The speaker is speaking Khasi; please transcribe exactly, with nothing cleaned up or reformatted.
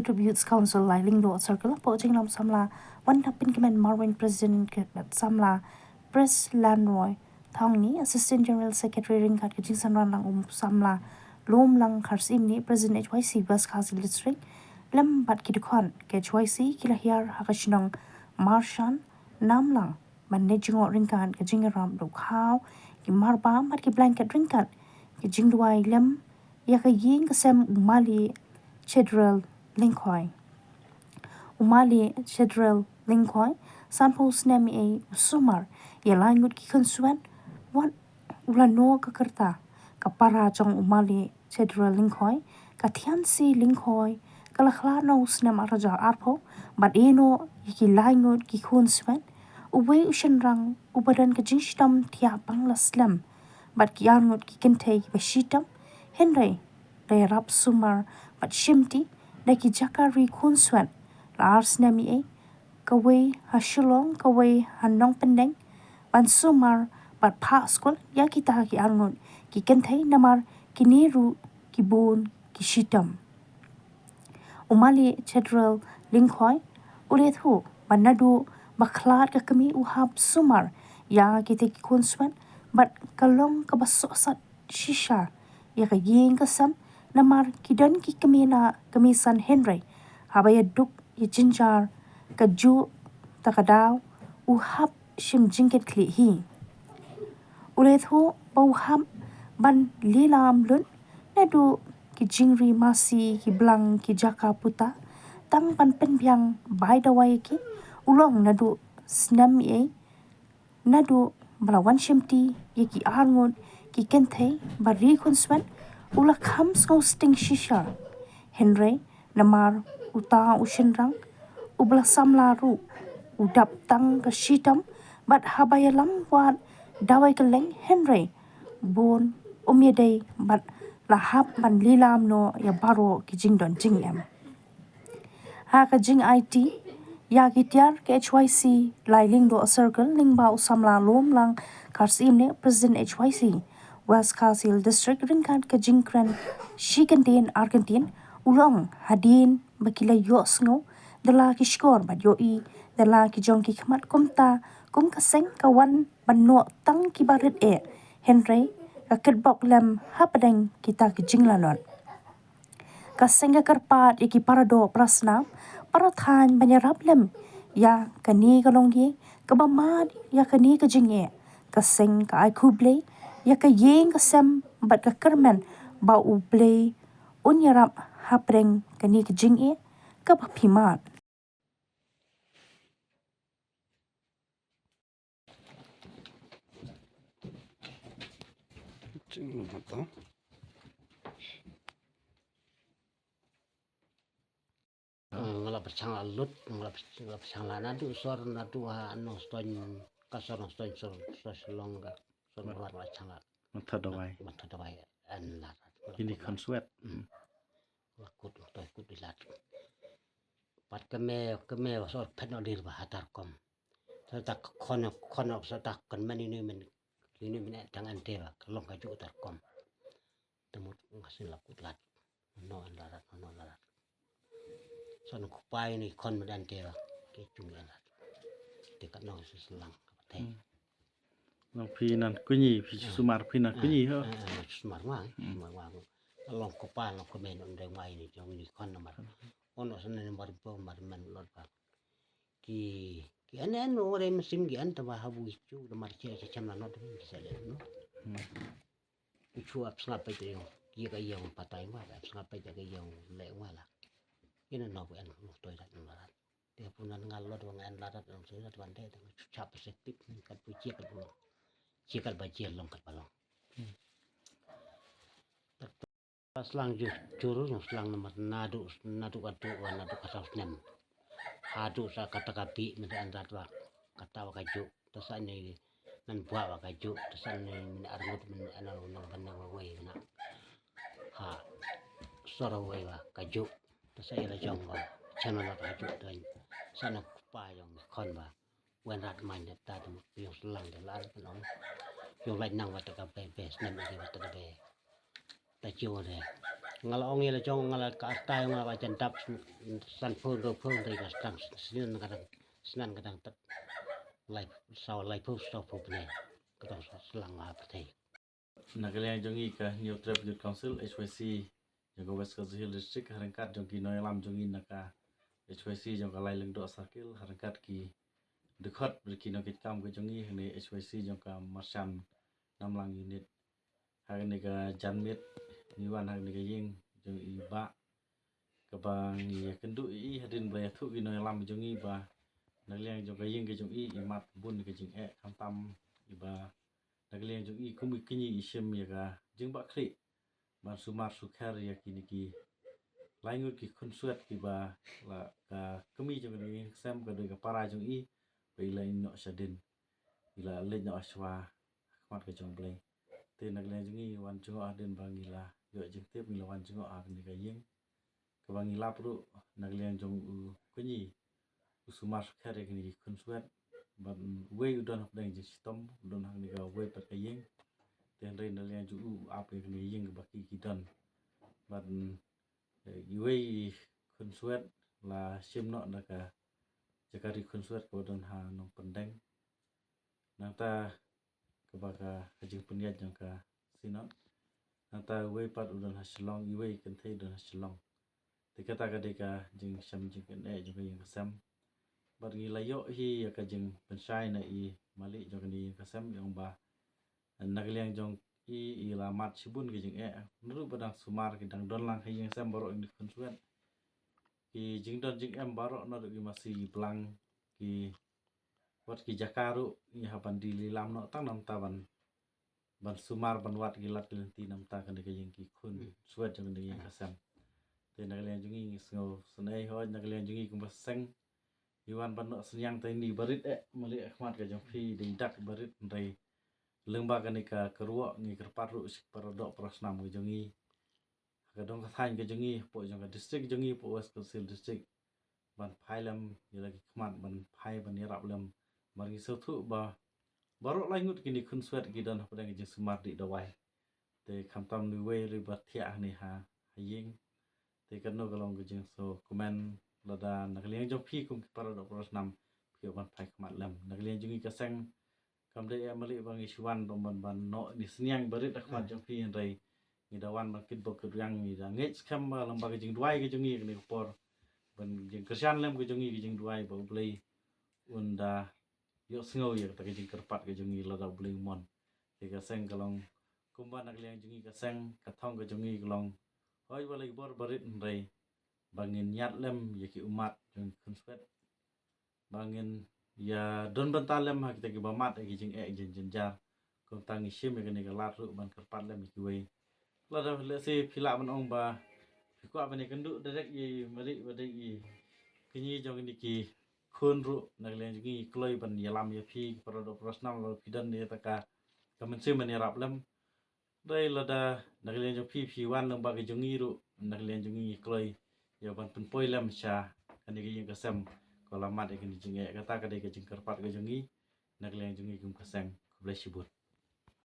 Tributes Council Lailingdoh Circle, hapoh jinglong samla Wanda Pinkmen Marwin, President, bad samla Pres Lanroy Thongni, Assistant General Secretary, ryngkat ka jingsynran lang u samla Lomlang Kharsimni, President H Y C West Khasi District, lem bad ki dkhot ka H Y C ki la hiar ha ka shnong Marshan Namlang ban leit jngoh ryngkat ka jingïarap da u khaw, ki marbam bad ki blanket ryngkat ka jingduwai lem ïa ka ïing ka sem u Mali Chedrel Lyngkhoi. U Mali Chedrel Lyngkhoi, sanphew snem ïa u sumar, ïa lai ngut ki khunswet, wat u la noh ka kyrta. Ka para jong u Mali Chedrel Lyngkhoi, ka Thiansi Lyngkhoi, ka la khlad noh u snem ar hajar arphew, bad ïeh noh ïa ki lai ngut ki khunswet. Uwei u shynrang uba don ka jingshitom thiah pang la slem, bad ki ar ngut ki kynthei kiba shitom. Hynrei la ïarap sumar bad shimti da ki jaka ri khunswet. La ar snem ïa kawei ha Shillong, kawei ha Nongpyndeng, ban sumar bad phah skul ïa kita ki ar ngut ki kynthei, namar kine ruh ki bun ki shitom. U Mali Chedrel Lyngkhoi u la ïathuh ba naduh ba khlad ka kmie u hap sumar ïa kita ki khunswet, bad ka long kaba sohsat shisha ïa ka ïing ka sem, namar ki don ki kmie na kmie san. Hynrei haba ïaduk ïa jynjar kajuh ta ka daw, u hap shim jingkitkhlieh hi. U la ïathuh ba u hap ban lilam lut naduh ki jingri masi, ki blang, ki jaka puta, tang ban pynbiang bai dawai ïa ki. U la ong naduh snem ïa, naduh ba la wan shimti ïa ki ar ngut ki kynthei ba ri khunswet, u la kham sngewsting shisha. Hynrei namar uta u shynrang uba la samla ruh u dap tang ka shitom, bad haba ïalam wad dawai kylleng, hynrei bun um ïadei, bad la hap ban lilam noh ïa baroh ki jingdon jingem. Ha ka jingaiti ïa ki tiar ka H Y C Lailingdoh Circle, lyngba u samla Lomlang Kharsimni, President H Y C West Khasi Hills District, ryngkat ka jingkren shi kyntien ar kyntien, u la ong hadien ba ki la ïohsngew da la ki shkor bad ïohi da la ki jong ki khmat, kumta kum ka seng ka wan ban noh tang kiba rit eh, hynrei ka kitbok lem hapdeng kita ki jinglanot. Ka seng ka kyrpad ïa ki para doh para snam para thaiñ ban ïarap lem ïa kane ka longïing kaba mad ïa kane ka jingeh. Ka seng ka ai khublei ïa ka ïing ka sem bad ka kyrmen ba U Blei un ïarap hapdeng kane ka jingeh kaba phi mad. Nga la pyrshang la lut, nga la pyrshang la naduh sor, naduh ha Nongstoiñ, ka sor Nongstoiñ, sor, sor Shillong, ka sor Mawlai, nga la pyrshang la. Matha dawai. Matha dawai, en la. Kini khunswet. La kut, la kut i lad. Pat kmie, kmie ba sor phet noh dir ba ha Tarkom. Sa ta khon, khon sa ta khon men ini men, ini men tang ante ba, ka long kajuh Tarkom. Te mut nga shu la kut lad. Noh en la lad, noh la lad. Sa nong kpa ini khon men ante ba, ki jung en lad. Te katno shu slang ka pyrthei. Nong phi nan kñi, phi sumar phi nan kñi ho. Sumar ma, sumar ma. Long kpa, long kmie, nong dei ma ini, jong ini khon namar. Ono sa nan mar po, mar men lot ba. Ki, ki en en, ore mesim ki en, taba habu ichu, da mar che, che chem la not, ki sa le no. Ichu ap sngap pe te yo, ki ka yo patai ma, ap sngap pe te ka yo le ma la. Ina no en, no toi dat no la. Te pu nan ngal lot wa ngan la dat, no toi dat wan de, te chu chap se tip, kat pu che kat pu long. Che kat ba che long kat ba long. Slang ju, jur, slang namar naduh, naduh katu, wa naduh katu snem. Haduh sa kata kapi, men an rat wa, kata wa kajuh, ta sa ni nan bua wa kajuh, ta sa ni men arngut, men ana nong ban na wa wei na. Ha, sor wa wei wa kajuh, ta sa ila jong wa, channel wa kajuh, ta sa na kupa jong khon wa. Wan rat main da ta tu, yung slang da lar ka nong. Yung lai nang wa ta ka be, be, snem ade wa ta ka be. Ta chiu de. Nga la ong ïa la jong nga la ka artai nga la jan dap san phew dua phew dei ka sdang snen ka dang snen ka dang tat. Lai saw lai phew saw phew bnai ka dang slang ha pyrthei. Na ka liang jong ngi ka Hynñiewtrep Youth Council, H Y C, jong ka West Khasi Hills District, ha ryngkat jong ki nongïalam jong ngi na ka H Y C jong ka Lailyndoh Circle, ha ryngkat ki dkhot bad ki nongkitkam ka jong ngi hangne H Y C jong ka Marchant Namlang Unit. Ha kane ka janmiet ngi wan ha kane ka ïing jong i bah, kaba ngi ïakynduh ïa i hadien ba la ïathuh ki nongïalam jong ngi ba na ka liang jong ka ïing ka jong i, i mad bun ka jingeh, khamtam i ba na ka liang jong i kum i kñi i shim ïa ka jingbakla ban sumar sukher ïa kine ki lai ngut ki khunswet kiba la ka kmie jong ka ïing ka sem, ka dei ka para jong i, ba i la ïehnoh shadien, i la leit noh shuwa ha khmat ka jong U Blei. Te na ka liang jong ngi wan jngoh hadien ba ngi la ïoh jingtip, ngi la wan jngoh ha kane ka ïing, kaba ngi lap ruh na ka liang jong u kñi u sumar sukher ïa kine ki khunswet. Bad uwei u don hapdeng jingshitom, u don ha kane kawei pat ka ïing. Te hynrei na ka liang jong u, u ap ïa kane ka ïing kaba ki ki don. Bad, eh, iwei i khunswet la shim noh na ka jaka ri khunswet kaba don ha Nongpyndeng. Nangta kaba ka, ka jingpynïaid jong ka Synod. Nangta uwei pat u don ha Shillong, iwei kynthei u don ha Shillong. Te kata ka dei ka jingshem jingkyneh jong ka ïing ka sem. Bad ngi la ïoh hi ïa ka jingpynshai na i malik jong kane ka ïing ka sem, i ong ba na ka liang jong i, i la mad shibun ka jingeh. Naduh ba dang sumar ki dang don lang ha ïing ka sem baroh kine ki khunswet. Ki jingdon jingem baroh naduh ki masi ki blang, ki wat ki jaka ruh ngi hap ban die lilam noh tang namar ban, ban sumar ban wad ki lad ki lynti namar kane ka ïing ki khunswet jong kane ka ïing ka sem. Te na ka liang jong ngi ngi sngewsynei hooid, na ka liang jong ngi kumba seng ngi wan ban noh synñiang te ngi barit eh malik ha khmat ka jong phi, dei dak barit, hynrei lyngba kane ka kyrwoh ngi kyrpad ruh sha ki paradoh parasnam ka jong ngi ha ka dong ka thaiñ ka jong ngi, hapoh jong ka district jong ngi, hapoh West Khasi Hills District, ban phai lem ïa la ki khmat, ban phai ban ïarap lem. Bad ngi sngewthuh ba baroh lai ngut kine ki khunswet ki don hapdeng ka jingsumar dih dawai. Te khamtam uwei ruh ba thiah hangne ha, ha ïing. Te kano ka long ka jingsngewkmen lada na ka liang jong phi kum ki paradoh parasnam phi ïoh ban phai khmat lem. Na ka liang jong ngi ka seng, kam dei eh malik ba ngi shu wan ban, ban, ban noh ïa kine ki synñiang barit ha khmat jong phi, hynrei ngi da wan ban kitbok kitrwiang, ngi da ngeit skhem ba lyngba ka jingduwai ka jong ngi kane ka por, ban jingkyrshan lem ka jong ngi ka jingduwai ba U Blei un da ïohsngew ïa kata ka jingkyrpad ka jong ngi lada U Blei u mon. Te ka seng ka long kumba na ka liang jong ngi ka seng, ka thong ka jong ngi ka long hooid, wat la ki bor barit, hynrei ba ngin ïaid lem ïa ki ummat jong ki khunswet, ba ngin ïa don bynta lem ha kita kiba mad ïa ki jingeh jingjynjar. Kumta ngi shim ïa kane ka lad ruh ban kyrpad lem ïa kiwei. Lada lehse phi lah ban ong ba phi kwah ban ïakynduh direct ïa i malik ba dei i kñi jong kine ki khun ruh, na ka liang jong ngi ngi kloi ban ïalam ïa phi ki paradoh parasnam lada phi don ïa kata ka, ka mynsiem ban ïarap lem. Hynrei lada na ka liang jong phi phi wan lyngba ka jong ngi ruh, na ka liang jong ngi ngi kloi ïa ban pynpoi lem sha kane ka ïing ka sem kaba la mad ïa kane ka jingeh. Kata ka dei ka jingkyrpad ka jong ngi na ka liang jong ngi kum ka seng. Khublei shibun.